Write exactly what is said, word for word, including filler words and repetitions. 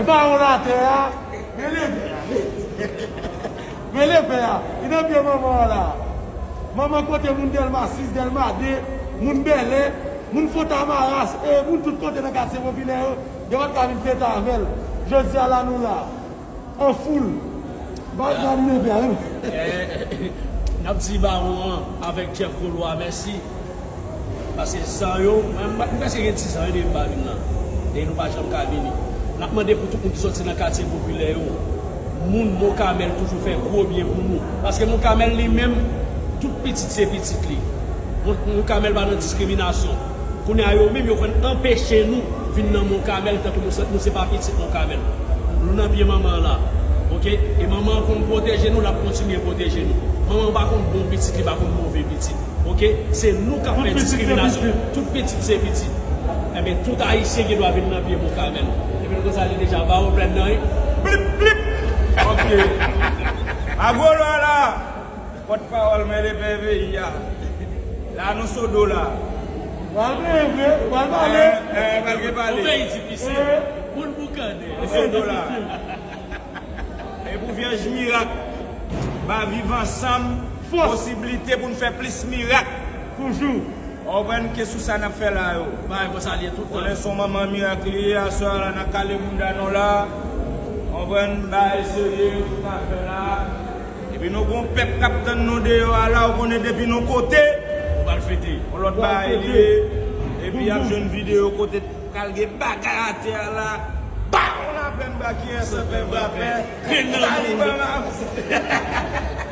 Bawon latè a, men leve a. Men leve a, li nan pye manman an la. Manman kote moun Dèlma sis, Dèlma de, moun Bèlè, moun Fòtamaras, e moun tout kote nan katye popilè yo, yo pa t ka vin fete avè l. Jodi a la nou la, an foul. Ba, ba li leve a, wi. Eh, n ap di bawon an avèk Jeff Gaulois mèsi. Paske san yo, mwen, mwen, m prèske gen diz an wi depi m pa vin la. E nou pa janm ka vini. N ap mande pou tout moun ki soti nan katye popilè yo. Moun Mont Carmel toujou fè gwo byen pou nou. Paske Mont Carmel li menm, tout pitit se pitit li. Mont, Mont Carmel pa nan diskriminasyon. Kounye a yo menm yo konn anpeche nou vin nan Mont Carmel tankou nou se, nou se pa pitit Mont Carmel. Nou nan pye manman an la. Oke? E manman an konn pwoteje nou, l ap kontinye pwoteje nou. Manman an pa konn bon pitit, li pa konn move pitit. Oke? Se nou k ap fè diskriminasyon. Tout pitit se pitit. Enben, tout Ayisyen gen dwa vin nan pye Mont Carmel. Epi nou konn sa li deja ba ou plèn nan, wi. Plip, plip! Oke. Agolo a la! Pòtpawòl men lepè peyi a. La nou sodo la. Pral gen vre, pral pale. Eh, eh, pral gen pale. Yon peyi difisil. Moun boukane. Nou sodo la. E pou Vyèj Mirak, ba Viv Ansanm posiblite pou n fè plis mirak. Toujou. Ou konprann ke sou sa n ap fè la yo. Bagay konsa li ye tout tan. Konnen se yon manman mirak li ye, aswè a la n ap kale bounda nou la. Ou konprann bagay serye yo tout ap fè la. Epi nou gon pèp k ap tann nou deyò a la, ou konnen depi nou kote, nou pral fete. Yon lòt bagay li ye. Epi y ap jwenn videyo kote pral gen bagay atè a la. Bawon laplèn ba kiyès pè frapè. Taliban avanse.